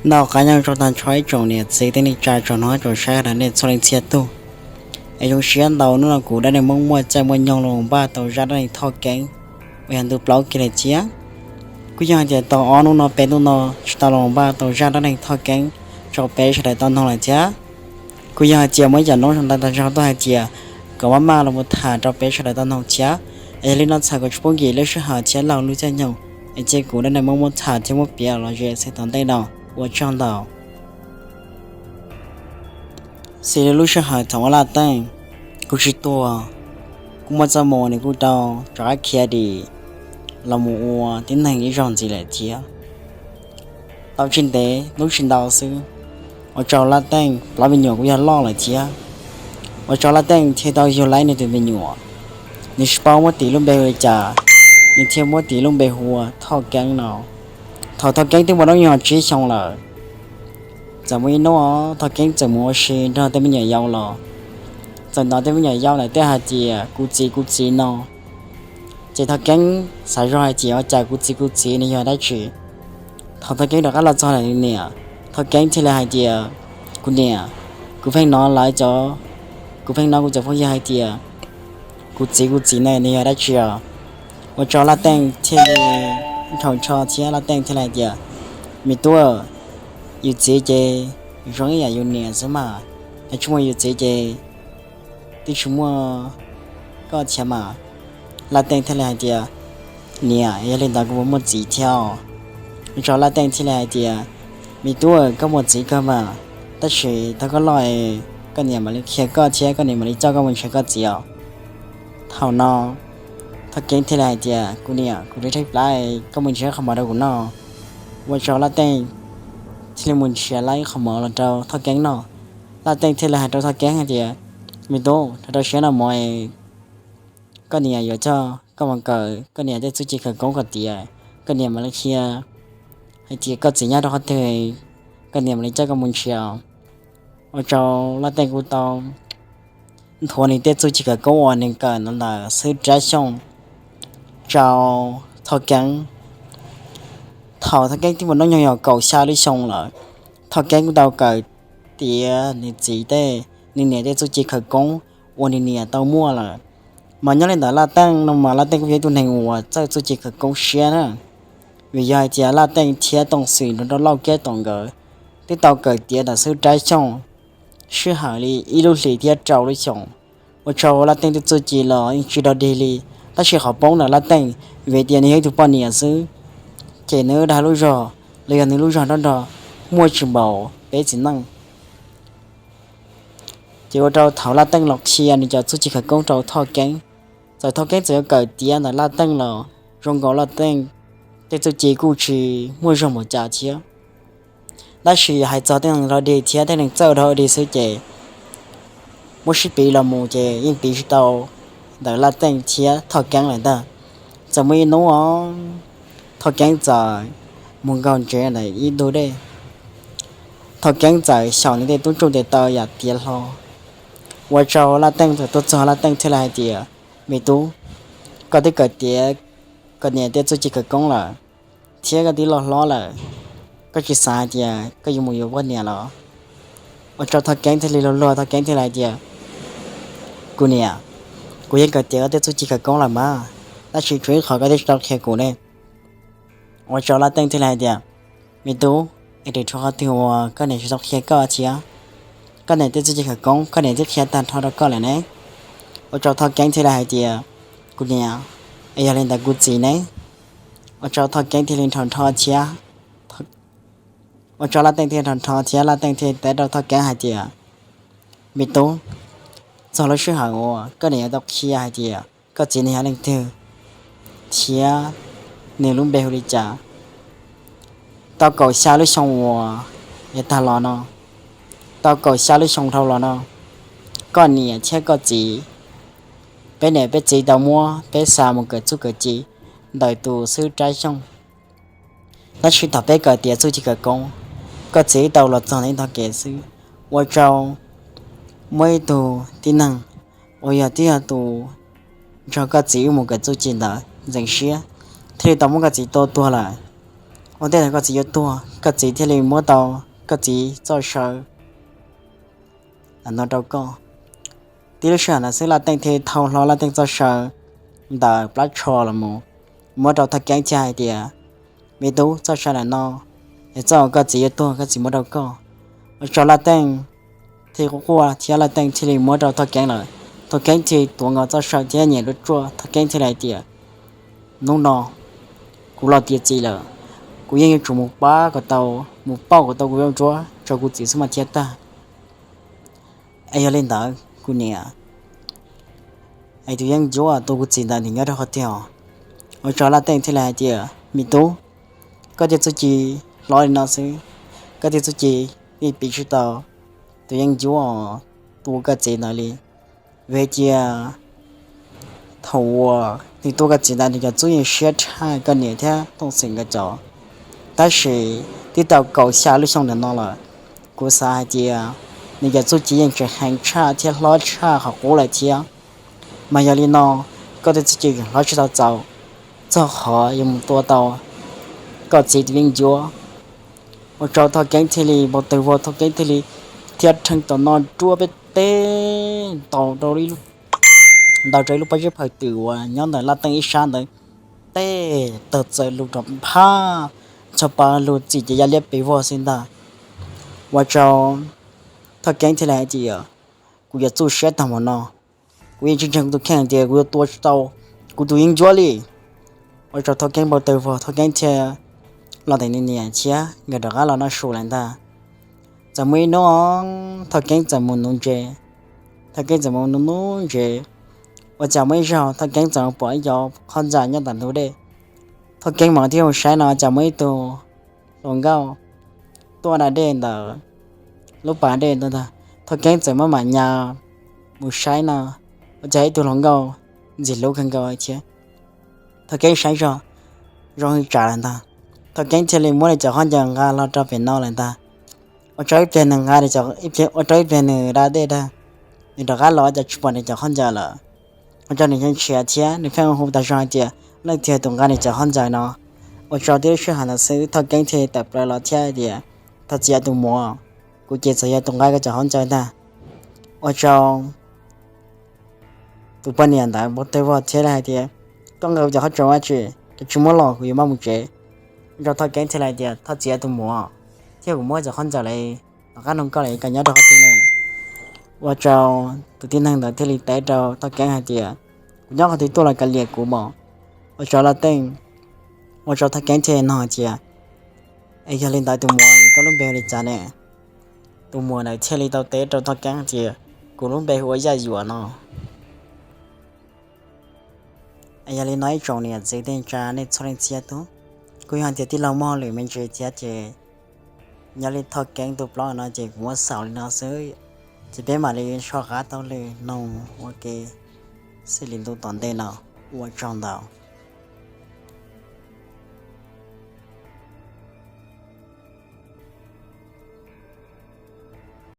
Noj qab nyob zoo tag nrho ib tsoom niam txiv kwv tij neej tsa tsoom mloog tsoom saib sawv daws nej txhua leej txhia tus. Es zoo siab ntau hnub no kuv dab neeg Hmoob muaj txaj muaj nyoog los npaj tau zaj dab neeg Thoj Keeb uas yog ntu plaub kiag lawm thiab. Kuj yog hais tias tau ob hnub no peb hnub no tsis tau los npaj tau zaj dab neeg Thoj Keeb rau peb sawv daws tau mloog lawm thiab. Kuj yog hais tias muaj ib cov noob zoo ntau tag zog tuaj hais tias kom maj maj los mus tham rau peb sawv daws tau mloog thiab. Es yog li no txhawm kom tsis pub nkim lub sij hawm thiab laug lub caij nyoog, es cia kuv dab neeg Hmoob muab tham thiab muab piav los zem xwb tom ntej no. Ua tsaug ntau. Xws li lub sij hawm thaum uas Laj Teej kuj tsis tuag, kuj muaj txoj moo nws kuj tau rov qab khiav dim los mus ua tib neeg ib zaug ntxiv lawm thiab. Tau tsis ntev hnub tsis ntau xwb, ua rau Laj Teej plaub me nyuam kuj yog loj lawm thiab. Ua rau Laj Teej thiaj tau yug laib nws tus me nyuam, nws tsis paub muab tis lub npe hu li cas, nws thiaj muab tis lub npe hu ua Thoj Keeb no. Thaum Thoj Keeb twb muaj hnub nyoog tsib xyoo lawm, txawm muaj ib hnub Thoj Keeb txawm mus ua si nrog tej me nyuam yaus los, txawm hnov tej me nyuam yaus ntawd thiaj hais tias kuv txiv kuv txiv no. Ces Thoj Keeb xav zog hais tias ua cas kuv txiv kuv txiv nws yog dab tsi. Thaum Thoj Keeb rov qab los txog ntawm nws niam, Thoj Keeb thiaj li hais tias, kuv niam, kuv pheej hnov lawv cov, kuv pheej hnov kuv cov phooj ywg hais tias kuv txiv kuv txiv ne nws yog dab tsi os. Ua rau Laj Teej thiaj li nrhaum nrho thiab Laj Teej thiaj li hais tias, me tub, yus txiv ces zoo ib yam yus niam xwb mas, yog tsis muaj yus txiv ces twb tsis muaj koj thiab mas. Laj Teej thiaj li hais tias, niam, yog li ntawd kuv puas muaj txiv thiab os? Ua rau Laj Teej thiaj li hais tias, me tub, koj muaj txiv kawg mas, tab sis thaum koj loj, koj niam mam li qhia koj thiab koj niam mam li coj koj mus nrhiav koj txiv os. Thaum no Thoj Keeb thiaj li hais tias, kuv niam, kuv li tshaib plab, koj mus nrhiav qhov mov rau kuv noj. Ua rau Laj Teej thiaj li mus nrhiav laib qhov mov los rau Thoj Keeb noj. Laj Teej thiaj li hais rau Thoj Keeb hais tias, me tub, rau rau siab noj mov, koj niam yuav coj koj mus kawm koj niam tej txuj ci khawv koob kom tiav, koj niam mam li qhia hais tias koj txiv nyob rau qhov twg, koj niam mam li coj koj mus nrhiav. Ua rau Laj Teej kuj tau nthuav nws tej txuj ci khawv koob uas nws kawm ntawm xib hwb Rab Xyooj rau Thoj Keeb. Thaum Thoj Keeb twb muaj hnub nyoog yog kaum xya lub xyoo lawm, Thoj Keeb kuj tau kawm tiav nws txiv tej, nws niam tej txuj ci khawv koob uas nws niam tau muaj lawm. Mas nyob li ntawd Laj Teej no mas Laj Teej kuj yog ib tug neeg uas txawj txuj ci khawv koob siab na, vim yog hais tias Laj Teej thiab Tooj Xwm nrog rau Lauj Kiab Toom nkawd twb tau kawm tiav ntawm xib hwb Rab Xyooj sij hawm li ib lub hlis thiab rau lub xyoos. Ua rau Laj Teej tej txuj ci los yeej tsis dog dig li, tab sis qhov poob ntawm Laj Teej vim tias nws yog ib tug poj niam xwb, ces nws dag lub zog los yog nws lub zog nrog nrog muaj tsis npaum peb txiv neej. Ces ua rau thaum Laj Teej los qhia nws cov txuj ci khawv koob rau Thoj Keeb, txawm Thoj Keeb txawm yuav kawm tiav ntawm Laj Teej los zoo nkaus Laj Teej tej txuj ci kuj tsis muaj zog npaum cas thiab. Tab sis hais txog tej neeg dog dig thiab tej neeg txawj dog dig xwb ces muab sib piv los mus ces yeej piv tsis tau ntawm Laj Teej thiab Thoj Keeb lawm ntag. Txawm muaj ib hnub os, Thoj Keeb txawm mus nkaug ntsev ntawm ib ntug dej, Thoj Keeb txawm xyaum nws tej tub ntsuj tes taw yam tiav hlo. Ua rau Laj Teej txawm tuaj txog, Laj Teej thiaj li hais tias, me tub, koj twb kawm tiav koj niam tej txuj ci khawv koob lawm, thiab koj twb loj hlob lawm, koj tsis xav hais tias koj yuav mus yuav poj niam los? Ua rau Thoj Keeb thiaj li luag luag, Thoj Keeb thiaj li hais tias, kuv niam, kuv yeej kawm tiav koj tej txuj ci khawv koob lawm mas, tab sis tshuav ib qho koj twb tsis tau qhia kuv ne. Ua rau Laj Teej thiaj li hais tias, me tub, es rau qhov twg uas koj niam tsis tau qhia koj thiab? Koj niam tej txuj ci khawv koob koj niam twb qhia tag nrho rau koj lawm ne. Ua rau Thoj Keeb thiaj li hais tias, kuv niam, es yog li ntawd kuv txiv ne? Ua rau Thoj Keeb thiaj li nrhau nrho thiab, ua rau Laj Teej thiaj nrhau nrho thiab Laj Teej thiaj teb rau Thoj Keeb hais tias, me tub, txog lub sij hawm uas koj niam yuav tau qhia hais tias koj txiv nws yog leej twg thiab nws lub npe hu li cas. Tau kaum xya lub xyoo uas yuav tag los no, tau kaum xya lub xyoo dhau los no, koj niam thiab koj txiv, peb niam peb txiv tau muab peb xa mus kawm txuj kawm ci ntawm tus xib hwb Rab Xyooj. Tab sis thaum peb kawm tiav txuj ci khawv koob, koj txiv tau los txog ntawm ib tog kev xwb, ua rau muaj ib tug tib neeg uas yog twb yog tus nrog koj txiv wb mus kawm txuj ci ntawd ntxeev siab, thiaj li tau muab koj txiv tua tuag lawm. Ua ntej thaum koj txiv yuav tuag, koj txiv thiaj li muab tau koj txiv txoj saw ntawm no rau koj. Tib lub sij hawm ntawd xwb Laj Teej thiaj thau hlo Laj Teej txoj saw ntawm plab tsho los mus muab rau Thoj Keeb thiab hais tias, Me tub, txoj saw ntawm no yog txoj uas koj txiv yuav tuag koj txiv muab rau koj. Ua rau Laj Teej thiaj quaj quaj thiab Laj Teej thiaj li muab rau Thoj Keeb lawm. Thoj Keeb thiaj tuav nkaus txoj saw thiab nyem ruaj ruaj, Thoj Keeb thiaj li hais tias, Hnub no kuv los tiav txiv lawm, kuv yeej yuav tsum mus pab kom tau, mus pauj kom tau kuv zaj ntsuab rau kuv txiv xub mas thiab tag. Es yog li ntawd kuv niam, es tus yeeb ncuab tua kuv txiv ntawd nws nyob rau qhov twg os? Ua rau Laj Teej thiaj li hais tias, Me tub, koj tej txuj ci hlob li no xwb, koj tej txuj ci yeej piv tsis tau tus yeeb ncuab tua koj txiv ntawd li. Vim tias thaum uas nws tua koj txiv ntawd nws cov txuj yeej siab tshaj koj niam thiab Tooj Xwm nkawd cov. Tab sis twb tau kaum xya lub xyoo ntawm no lawm, kuv xav hais tias nws cov txuj ci yeej tseem heev tshaj thiab hlob tshaj qhov qub lawm thiab. Mas yog li no, koj tej txuj ci hlob tsis tau txaus, txog qhov yuav mus tua tau koj txiv tus yeeb ncuab. Ua rau Thoj Keeb thiaj li npau taws vog, Thoj Keeb thiaj li thiab rheej tom no ruaj peb teg ntaus rau ib lub, ntaus rau ib lub pob zeb phaw twm uas nyob ntawm Laj Teej ib sab ntawd, tej tawg txawm lug rov phaj, tshaj pa lug txim ces ya liab pes vog xwb ntag. Ua rau Thoj Keeb thiaj li hais tias, Kuv yuav txuj siab tag npaum no, kuv yeej tsis ntseeg kuv tus kheej tias kuv yuav tua tsis tau kuv tus yeeb ncuab li. Ua rau Thoj Keeb npau taws vog, Thoj Keeb thiaj los ntawm nws niam thiab nkawd rov qab los noj su lawm ntag. Txawm muaj ib hnub Thoj Keeb txawm mus nuv ntses, Thoj Keeb txawm mus nuv nuv ntses, ua cas muaj ib zaug Thoj Keeb txawm pom ib co qhov ntxa nyob tom ntug dej. Thoj Keeb mam li mus saib no cas muaj ib tug hluas nkauj tuaj da dej ntawm lub pas dej ntag. Thoj Keeb txawm muab mam nyas mus saib no, ua cas ib tug hluas nkauj ntxim hlub kawg nkaus thiab. Thoj Keeb saib zog zoo hwj tsam lawm ntag, Thoj Keeb thiaj li muab nws cov khaub ncaws nqa los rau pem no lawm ntag. Ua rau ib pliag nws nqa, ua rau ib pliag nws da dej tag, nws rov qab los cas tsis pom nws cov khaub ncaws lawm. Ua rau nws ntshiab thiab nws pheej hu tag zog hais tias leej twg yog tus nqa nws cov khaub ncaws no. Ua rau tib lub sij hawm ntawd xwb Thoj Keeb thiaj tawm plaws los thiab hais tias, Thov txim os tus muam, kuv ces txawm yog tus nqa koj cov khaub ncaws ntag. Ua rau tus poj niam ntawd npau taws vog thiab hais tias, Koj nqa kuv cov khaub ncaws ua tsi? Koj tsis muab los kuv yuav maj mus tsev. Ua rau Thoj Keeb thiaj li hais tias, Thov txim tus muam, thiab kuv muab cov khaub ncaws lawm, tom qab nug koj lawm koj nyob rau qhov twg ne? Ua rau tus tib neeg ntawd thiaj li teb rau Thoj Keeb hais tias, Kuv nyob qhov twg tuaj los kav liam kuv mas. Ua rau Laj Teej, ua rau Thoj Keeb thiaj li nug hais tias, Es yog li ntawd tus muam, koj lub npe hu li cas ne? Tus muam ntawd thiaj li tau teb rau Thoj Keeb hais tias, Kuv lub npe hu ua Yaj Yuam no. Es yog li no ib tsoom niam txiv kwv tij neej tsa nej txhua leej txhia tus, kuj yog hais tias tij laug muaj hauj lwm me ntsis thiab ces nyob li Thoj Keeb tus plab no ces kuv muab xaus li no xwb, ces peb mam li soj qab taug lw mloog ua ke xws li ntu tom ntej no. Ua tsaug ntau.